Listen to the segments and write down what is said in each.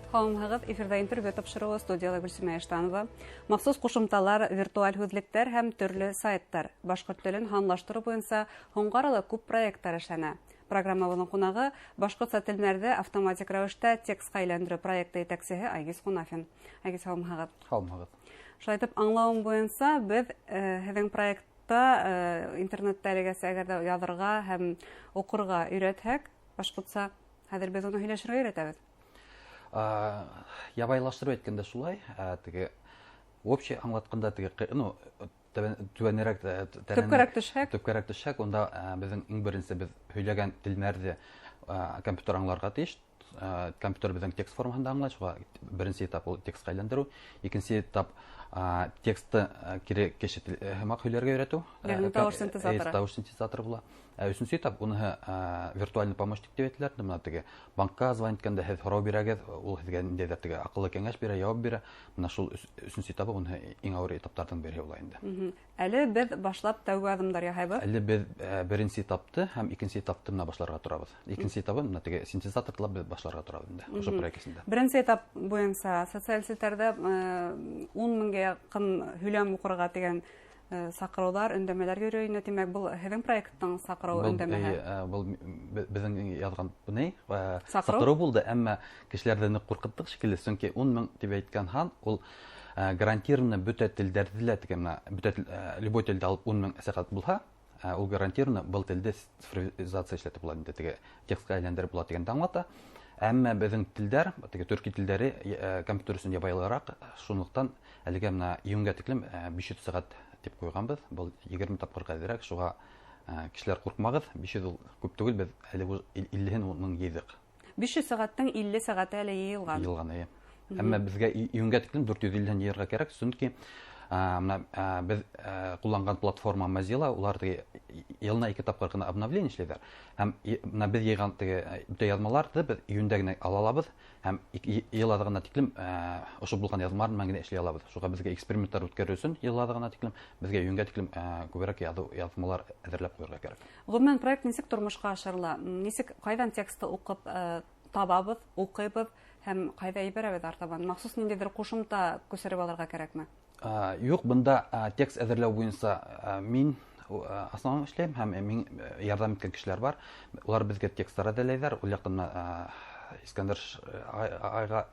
Һаумыһығыҙ, эфирҙа интервью тапшырыуы, студияла Гөлсимә Иштанова. Махсус ҡушымталар, виртуаль һүҙлектәр һәм төрлө сайттар. Башҡорт телен һанлаштырыу буйынса һуңғы арала күп проекттар эшләнә. Программабыҙҙың ҡунағы башҡортса телмәрҙе автоматик рәүештә текстҡа әйләндереү проекты етәксеһе Айгиз Ҡунафин. Айгиз, һаумыһығыҙ. Һаумыһығыҙ. Шулай итеп, аңлауым буйынса, беҙ һеҙҙең проектта интернетта әлегәсә әгәр ҙә яҙырға һәм уҡырға өйрәтһәк, башҡортса хәҙер беҙ уны һөйләшергә өйрәтәбеҙ. Ябайлаштырып әйткәндә шулай, теге общий аңлатҡанда теге, ну, түбәнерәк, төпкәрәк төшһәк, төпкәрәк төшһәк, унда беҙҙең иң беренсе беҙ һөйләгән телмәрҙе компьютер аңларға тейеш. Компьютер беҙҙең текст формаһында аңлай, шуға беренсе этап ул текстҡа әйләндереү, икенсе этап текстты кире кеше һымаҡ һөйләргә өйрәтеү. Йәғни тауыш синтезаторы. Тауыш синтезаторы була. Өсөнсө этап уныһы виртуальный помощник тип әйтелә. Бына теге банкка звонить иткәндә һеҙ һорау бирәгеҙ, ул һеҙгә ниндәйҙер теге аҡыллы кәңәш бирә, яуап бирә. Бына шул өсөнсө этабы уныһы иң ауыр этаптарҙың береһе була инде. Әле беҙ башлап тәүге аҙымдар яһайбыҙ. Әле беҙ беренсе этапты һәм икенсе этапты бына башларға торабыҙ. Икенсе этабын бына теге синтезаторлап беҙ башларға торабыҙ инде. Ошо проект эсендә. Беренсе этап буйынса социаль селтәрҙә 10 меңгә яҡын һөйләм уҡырға тигән саҡырыуҙар, өндәмәләр йөрөй ине. Тимәк, был һеҙҙең проекттың саҡырыу өндәмәһе. Был беҙҙең яҙған ни, саҡырыу булды, әммә кешеләрҙе ныҡ ҡурҡыттыҡ шикелле, сөнки 10 мең тип әйткән һан ул гарантированно бөтә телдәрҙе лә теге менә бөтә любой телде алып 10 мең сәғәт булһа, ул гарантированно был телде цифровизация эшләтеп була инде, теге текстҡа әйләндереп була тигәнде аңлата. Әммә беҙҙең телдәр, теге төрки телдәре компьютер өсөн ябайлыраҡ, шунлыҡтан әлегә менә июнгә тиклем 500 сәғәт тип ҡуйғанбыҙ. Был 20 тапҡырға әҙерәк, шуға кешеләр ҡурҡмағыҙ, 500 ул күп түгел, беҙ әле иллеһен уның йыйҙыҡ. 500 сәғәттең 50 сәғәте әле йыйылған. Йыйылған, эйе. Әммә беҙгә июнгә тиклем 450-һен йыйырға кәрәк, сөнки бына беҙ ҡулланған платформа Mozilla, улар теге йылына 2 тапҡыр ғына обновление эшләйҙәр. Һәм бына беҙ йыйған теге бөтә яҙмаларҙы беҙ июндә генә ала алабыҙ һәм йыл аҙағына тиклем ошо булған яҙмалар менән генә эшләй алабыҙ. Шуға беҙгә эксперименттар үткәреү өсөн йыл аҙағына тиклем беҙгә июнгә тиклем күберәк яҙмалар әҙерләп ҡуйырға кәрәк. Ғөмүмән, проект нисек тормошҡа ашырыла? Нисек, ҡайҙан текстты уҡып табабыҙ, уҡыйбыҙ һәм ҡайҙа ебәрәбеҙ артабан? Махсус ниндәйҙер ҡушымта күсереп алырға кәрәкме? Юҡ, бында текст әҙерләү буйынса мин основном эшләйем һәм мин ярҙам иткән кешеләр бар. Улар беҙгә тексттар әҙерләйҙәр. Ул яҡтан Искәндәр ағайға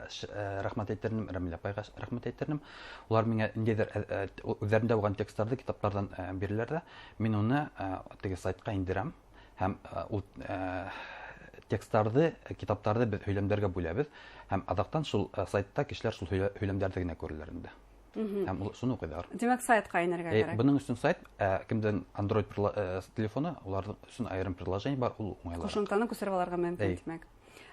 рәхмәт әйтер инем, Рәмилә апайға рәхмәт әйтер инем. Улар миңә ниндәйҙер үҙҙәрендә булған тексттарҙы китаптарҙан бирәләр ҙә, мин уны теге сайтҡа индерәм һәм ул тексттарҙы, китаптарҙы беҙ һөйләмдәргә бүләбеҙ һәм аҙаҡтан шул сайтта кешеләр шул һөйләмдәрҙе генә күрәләр инде. Һәм ул шуны уҡыйҙар. Тимәк, сайтҡа инергә кәрәк. Бының өсөн сайт, кемдең Android телефоны, уларҙың өсөн айырым приложение бар, ул уңайлыраҡ. Ҡушымтаны күсереп алырға мөмкин, тимәк.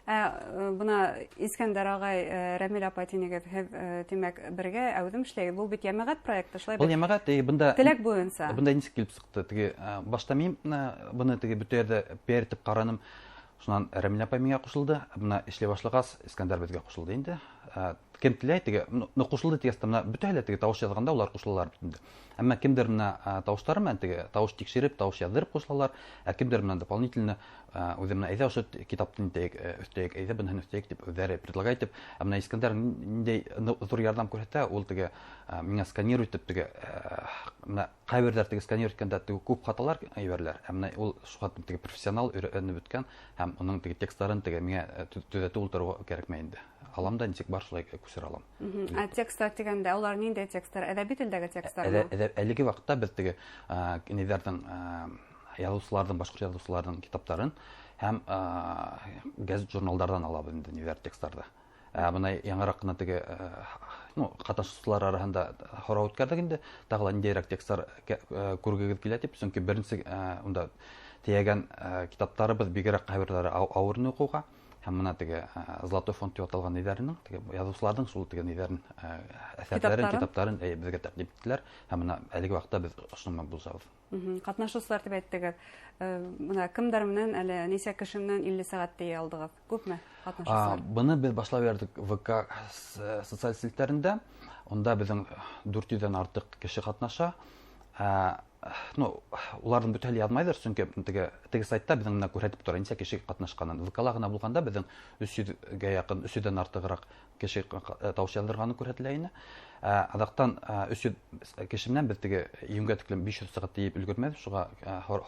Бына Искәндәр ағай, Рәмил апай тинегеҙ, һеҙ, тимәк, бергә әүҙем эшләйһегеҙ. Был бит йәмәғәт проекты, шулай Был бит? йәмәғәт, бында Теләк буйынса. Бында нисек килеп сыҡты? Теге, башта мин быны теге бөтә ерҙә пиар итеп ҡараным. Шунан Рәмил апай миңә ҡушылды. Бына эшләй башлағас, Искәндәр беҙгә ҡушылды инде. Кем теләй, теге, ну, ҡушылды тигәс тә, бына бөтәһе лә теге тауыш яҙғанда улар ҡушылалар бит инде. Әммә кемдер бына тауыштары менән теге тауыш тикшереп, тауыш яҙҙырып ҡушылалар, ә кемдер менән дополнительно, үҙе менән әйҙә ошо китапты нитәйек, өҫтәйек, әйҙә быныһын өҫтәйек тип үҙҙәре предлагать итеп, ә бына Искәндәр ниндәй ҙур ярҙам күрһәтә, ул теге, миңә сканировать итеп теге, бына ҡайберҙәр теге сканировать иткәндә теге күп хаталар ебәрәләр, ә бына ул шуға теге профессионал өйрәнеп бөткән һәм уның теге тексттарын теге миңә төҙәтеп ултырыу кәрәкмәй инде. Алам да нисек бар шулай күсерә алам. Ә тексттар тигәндә улар ниндәй тексттар? Әҙәби телдәге тексттармы? Әлеге ваҡытта беҙ теге, ниҙәрҙең, яҙыусыларҙың, башҡорт яҙыусыларҙың китаптарын һәм, газет журналдарҙан алабыҙ инде ниҙәр тексттарҙы. Бына яңыраҡ ҡына теге, ну, ҡатнашыусылар араһында һорау үткәрҙек инде, тағы ла ниндәйерәк тексттар күргегеҙ килә тип, сөнки беренсе, унда тейәгән, китаптарыбыҙ бигерәк ҡайберҙәре ауыр ине уҡыуға. Һәм бына теге, Золотой фонд тип аталған ниҙәренең, теге яҙыусыларҙың шул теге ниҙәрен, әҫәрҙәрен, Китаптарын? китаптарын, беҙгә тәҡдим иттеләр. Һәм бына әлеге ваҡытта беҙ ошоноң менән булышабыҙ. Ҡатнашыусылар тип әйттегеҙ. Бына кемдәр менән әле нисә кеше менән 50 сәғәт тейә алдығыҙ? Күпме ҡатнашыусылар? Быны беҙ башлап ебәрҙек ВК социаль селтәрендә. Унда беҙҙең 400-дән артыҡ кеше ҡатнаша. Ну, уларҙың бөтәһе лә яҙмайҙыр, сөнки теге сайтта беҙҙең менән күрһәтеп тора нисә кеше ҡатнашҡанын. ВК-ла ғына булғанда беҙҙең 300-гә яҡын, 300-дән артығыраҡ кеше тауыш яҙҙырғаны күрһәтелә ине. Аҙаҡтан 300 кеше менән беҙ теге июнгә тиклем 500 сәғәт йыйып өлгөрмәйбеҙ. Шуға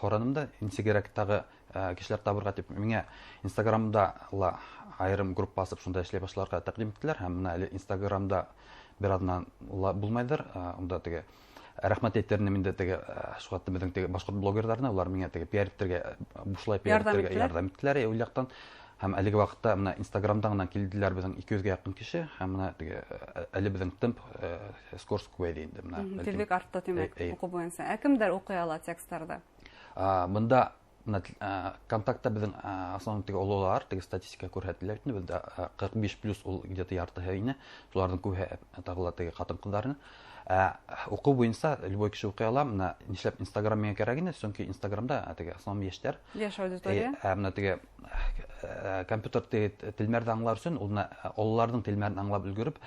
һораным да, нисегерәк тағы кешеләр табырға тип. Миңә Инстаграмда ла айырым группа асып, шунда эшләй башларға тәҡдим иттеләр. Һәм бына әле Инстаграмда бер аҙнан булмайҙыр. Унда теге рәхмәт әйтер инем инде теге шуға беҙҙең теге башҡорт блогерҙарына, улар миңә теге пиар итергә, бушлай пиар итергә ярҙам иттеләр ул яҡтан. Һәм әлеге ваҡытта бына Инстаграмда ғына килделәр беҙҙең 200-гә яҡын кеше, һәм бына теге әле беҙҙең темп, скорость күбәйҙе инде бына. Тиҙлек артты, тимәк, уҡыу буйынса. Ә кемдәр уҡый ала тексттарҙы? Бында бына контактта беҙҙең основном теге ололар, теге статистика күрһәтелә бит инде, беҙҙә 45 плюс ул где-то яртыһы ине. Шуларҙың күбеһе тағы ла теге ҡатын-ҡыҙҙар ине. Уҡыу буйынса любой кеше уҡый ала. Бына нишләп Инстаграм миңә кәрәк ине? Сөнки Инстаграмда теге основном йәштәр. Йәш аудитория. Бына теге компьютер теге телмәрҙе аңлар өсөн, ул бына ололарҙың телмәрен аңлап өлгөрөп,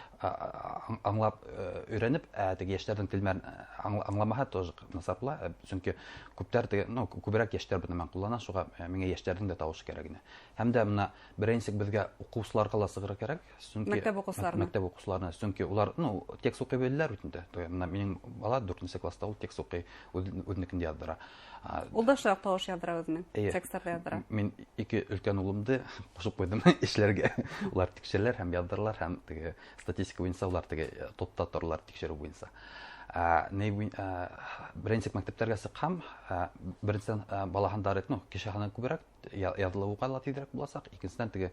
аңлап өйрәнеп, теге йәштәрҙең телмәрен аңламаһа тоже насар була. Сөнки күптәр теге, ну, күберәк йәштәр быны менән ҡуллана, шуға миңә йәштәрҙең дә тауышы кәрәк ине. Һәм дә бына беренсек беҙгә уҡыусыларға ла сығырға кәрәк, сөнки мәктәп уҡыусыларына. Мәктәп уҡыусыларына, сөнки улар, ну, текст уҡый беләләр бит инде. Бына минең бала 4-нсе класста ул текст уҡый, үҙенекен яҙҙыра. Ул да шулай уҡ тауыш яҙҙыра үҙенең, Эйе. тексттарҙы яҙҙыра. Мин ике өлкән улымды ҡушып ҡуйҙым эшләргә. Улар тикшерәләр һәм яҙҙыралар, һәм теге статистика буйынса улар теге топта торалар тикшереү буйынса. Беренсе мәктәптәргә сыҡһам, беренсенән, бала һандары, ну, кеше һаны күберәк, яҙылыуға ла тиҙерәк буласаҡ. Икенсенән, теге,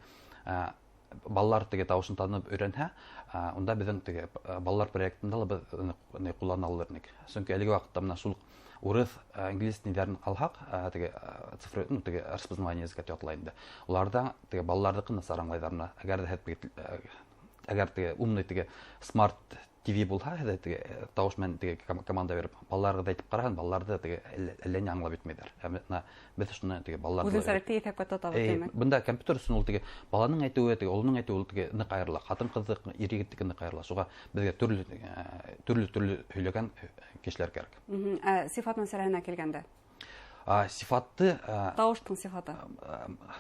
балалар теге тауышын танып өйрәнһә, унда беҙҙең теге, балалар проектында ла беҙ ни ҡуллана алыр инек. Сөнки әлеге ваҡытта бына шул урыҫ, инглиз ниҙәрен алһаҡ, теге, цифры, ну, теге распознавание языка тип атала инде. Уларҙа теге балаларҙыҡы насар аңлайҙар бына. Әгәр ҙә һеҙ теге, әгәр теге умный теге смарт ТВ булһа, һеҙ теге тауыш менән теге команда биреп балаларҙы әйтеп ҡараһын, балаларҙы теге әллә ни аңлап бөтмәйҙәр. Һәм бына беҙ шуны теге балаларҙы Үҙенсәлекте иҫәпкә тотабыҙ, тимәк. Бында компьютер өсөн ул теге баланың әйтеүе, теге олоноң әйтеүе ул теге ныҡ айырыла. Ҡатын-ҡыҙҙыҡ, ир егеттеке ныҡ айырыла. Шуға беҙгә төрлө һөйләгән кешеләр кәрәк. Ә сифат мәсьәләһенә килгәндә? Сифатты, Тауыштың сифаты.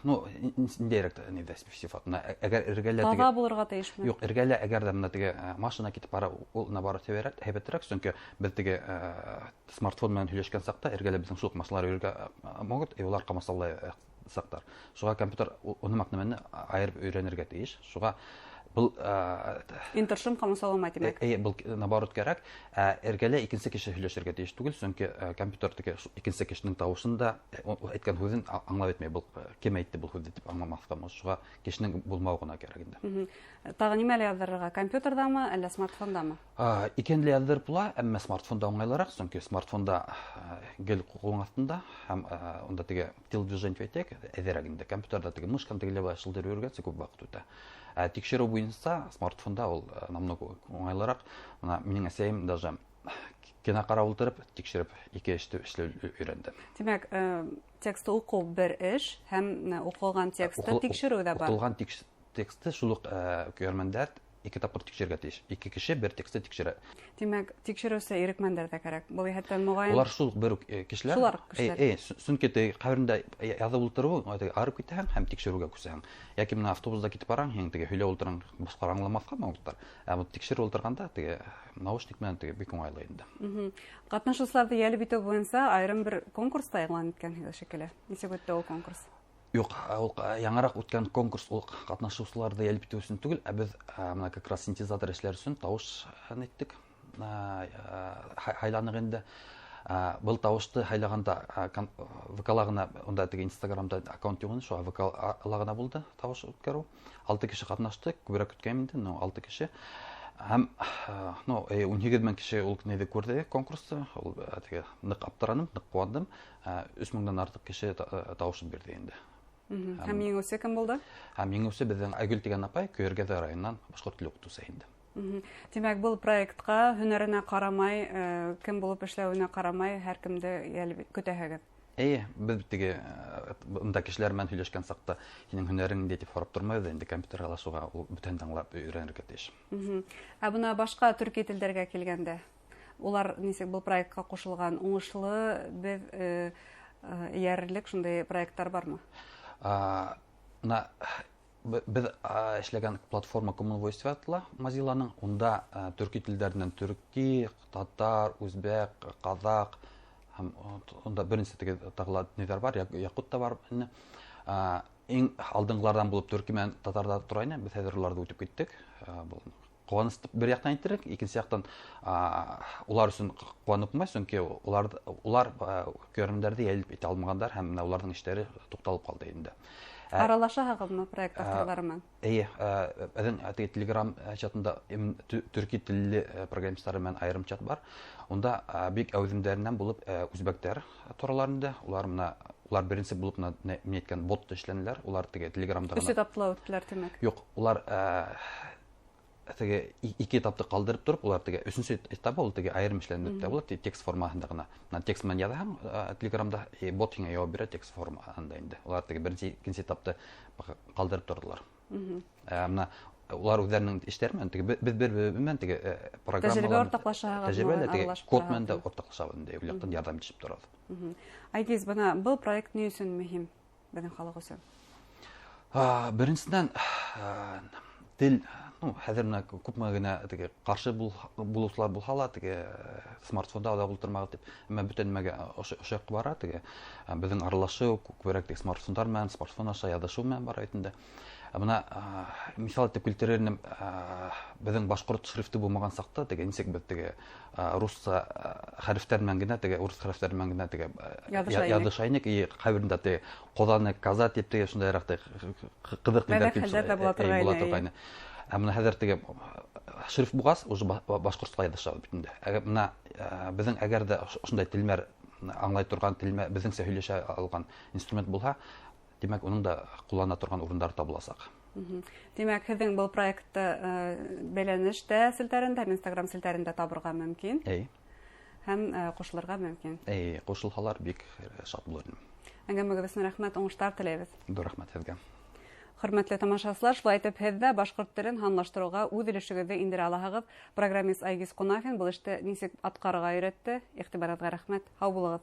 Ну, ниндәйерәк ниндәй сифат? Бына, әгәр эргәлә Таҙа теге булырға тейешме? Юҡ, эргәлә әгәр ҙә бына теге, машина китеп бара, ул наоборот һәйбәтерәк, сөнки беҙ теге, смартфон менән һөйләшкән саҡта эргәлә беҙҙең шул уҡ машиналар йөрөргә, могут, и улар ҡамасаулай, саҡтар. Шуға компьютер уны маҡ нәмәне айырып өйрәнергә тейеш. Шуға был, Интершум ҡамасауламай, тимәк. Был наоборот кәрәк. Эргәлә икенсе кеше һөйләшергә тейеш түгел, сөнки, компьютер теге икенсе кешенең тауышын да, әйткән һүҙен аңлап етмәй. Был, кем әйтте был һүҙҙе тип аңламаҫҡа мөмкин. Шуға кешенең булмауы ғына кәрәк инде. Тағы нимәлә яҙҙырырға? Компьютерҙамы, әллә смартфондамы? Икеһен лә яҙҙырып була, әммә смартфонда уңайлыраҡ, сөнки смартфонда, гел ҡулың аҫтында һәм, унда теге телодвижение тип әйтәйек, әҙерәк инде. Компьютерҙа теге мышканы тегеләй былай шылдырып йөрөгәнсе күп ваҡыт үтә. Тикшереү буйынса смартфонда ул, намного уңайлыраҡ. Бына минең әсәйем даже кино ҡарап ултырып, тикшереп ике эште эшләү өйрәнде. Тимәк, текстты уҡыу бер эш һәм уҡылған текстты тикшереү ҙә бар. Уҡылған текстты шул уҡ, көйәрмәндәр ике тапҡыр тикшерергә тейеш. Ике кеше бер текстты тикшерә. Тимәк, тикшереүсе ирекмәндәр ҙә кәрәк. Был йәһәттән моғайын Улар шул уҡ бер үк, кешеләр. Шулар уҡ кешеләр. Сөнки теге ҡәберендә яҙып ултырыу, теге арып китәһең һәм тикшереүгә күсәһең. Йәки бына автобуста китеп бараң, һин теге һөйләп ултыраң, башҡалар аңламаҫҡа могуттар. Ә вот тикшереп ултырғанда теге наушник менән теге бик уңайлы инде. Ҡатнашыусыларҙы йәлеп итеү буйынса айырым бер конкурс та иғлан иткәнһегеҙ шикелле. Нисек үтте ул конкурс? Юҡ, ул яңыраҡ үткән конкурс ул ҡатнашыусыларҙы йәлеп итеү өсөн түгел, ә беҙ, бына как раз синтезатор эшләр өсөн тауыш әйттек, һайланыҡ инде. Был тауышты һайлағанда, ВК-ла ғына, унда теге Инстаграмда аккаунт юҡ ине, шуға ВК-ла ғына булды тауыш үткәреү. 6 кеше ҡатнашты, күберәк көткәйнем инде, но 6 кеше. Һәм, ну, ун һигеҙ мең кеше ул ниҙе күрҙе конкурсты, ул, теге ныҡ аптыраным, ныҡ ҡыуандым. 3 меңдән артыҡ кеше тауышын бирҙе инде. Һәм еңеүсе кем булды? Һәм еңеүсе беҙҙең Айгөл тигән апай, Көйәргәҙе районынан башҡорт теле уҡытыусы инде. Тимәк, был проектҡа һөнәренә ҡарамай, кем булып эшләүенә ҡарамай, һәр кемде йәлеп көтәһегеҙ? Эйе, беҙ теге, бында кешеләр менән һөйләшкән саҡта һинең һөнәрең ниндәй тип һорап тормайбыҙ инде, компьютерға ла шуға ул бөтәһен дә аңлап өйрәнергә тейеш. Ә бына башҡа төрки телдәргә килгәндә, Улар нисек был проектҡа ҡушылған? Уңышлы беҙ эйәрерлек шундай проекттар бармы? Бына беҙ эшләгән платформа Common Voice тип атала Mozilla-ның. Унда төрки телдәренән төрки, татар, үзбәк, ҡаҙаҡ һәм унда беренсе теге тағы ла ниҙәр бар, яҡут та бар ине. Иң алдынғыларҙан булып төрки менән татарҙар тора ине. Беҙ хәҙер уларҙы үтеп киттек. Был ҡыуаныс бер яҡтан әйтерек, икенсе яҡтан улар өсөн ҡыуанып булмай, сөнки улар көрәмдәрҙе йәлеп итә алмағандар һәм менә уларҙың эштәре туҡталып ҡалды инде. Аралашаһығыҙмы проект авторҙары менән? Эйе, беҙҙең теге Telegram чатында төрки телле программисттар менән айырым чат бар. Унда бик әүҙемдәренән булып үзбәктәр торалар инде. Улар менә улар беренсе булып менә ни әйткән бот эшләнеләр. Улар теге Telegramда Өс этаплы үттеләр, тимәк. Юҡ, улар теге ике этапты ҡалдырып тороп, улар теге өсөнсө этабы ул теге айырым эшләнеп тә була, текст формаһында ғына. Менә текст менән яҙаһаң, Telegramда бот һиңә яуап бирә текст формаһында инде. Улар теге беренсе, икенсе этапты ҡалдырып торҙолар. Менә улар үҙҙәренең эштәре менән теге беҙ бер-бер менән теге программалар Тәжрибә уртаҡлашаһығыҙ, тәжрибә лә теге аралашып код менән дә тораһығыҙ. уртаҡлашабыҙ инде, ул яҡтан ярҙам итешеп торабыҙ. Айгиз, бына был проект ни өсөн мөһим беҙҙең халыҡ өсөн? Беренсенән, тел, хәҙер менә күпме генә теге ҡаршы булыусылар булһа ла, теге смартфонда оҙаҡ ултырмағыҙ тип, әммә бөтә нимәгә ошо яҡҡа бара, теге беҙҙең аралашыу күберәк теге смартфондар менән, смартфон аша яҙышыу менән бара бит инде. Бына, миҫал итеп килтерер инем, беҙҙең башҡорт шрифты булмаған саҡта, теге нисек беҙ теге, русса, хәрефтәр менән генә, теге урыҫ хәрефтәре менән генә теге, Яҙыша инек. яҙыша инек, и ҡайберендә теге ҡоҙаны каза тип теге шундайыраҡ теге ҡыҙыҡ ниҙәр Мәҙәк килеп хәлдәр ҙә була була торғайны, торғайны. Ә бына хәҙер теге шрифт булғас, уже башҡортса яҙышабыҙ бит инде. Әгәр бына, беҙҙең әгәр ҙә ошондай телмәр аңлай торған телмәр, беҙҙеңсә һөйләшә алған инструмент булһа, тимәк, уның да ҡуллана торған урындары табыласаҡ. Тимәк, һеҙҙең был проектты бәйләнештә селтәрендә һәм Instagram селтәрендә табырға мөмкин. Эй. Һәм ҡушылырға мөмкин. Эй, ҡушылһалар бик шат булыр инем. Әңгәмәгеҙ өсөн рәхмәт, уңыштар теләйбеҙ. Ҙур рәхмәт һеҙгә. Хөрмәтле тамашасылар, шулай итеп һеҙ ҙә башҡорт телен һанлаштырыуға үҙ өлөшөгөҙҙө индерә алаһығыҙ. Программист Айгиз Ҡунафин был эште нисек атҡарырға өйрәтте. Иғтибарығыҙға рәхмәт. Һау булығыҙ.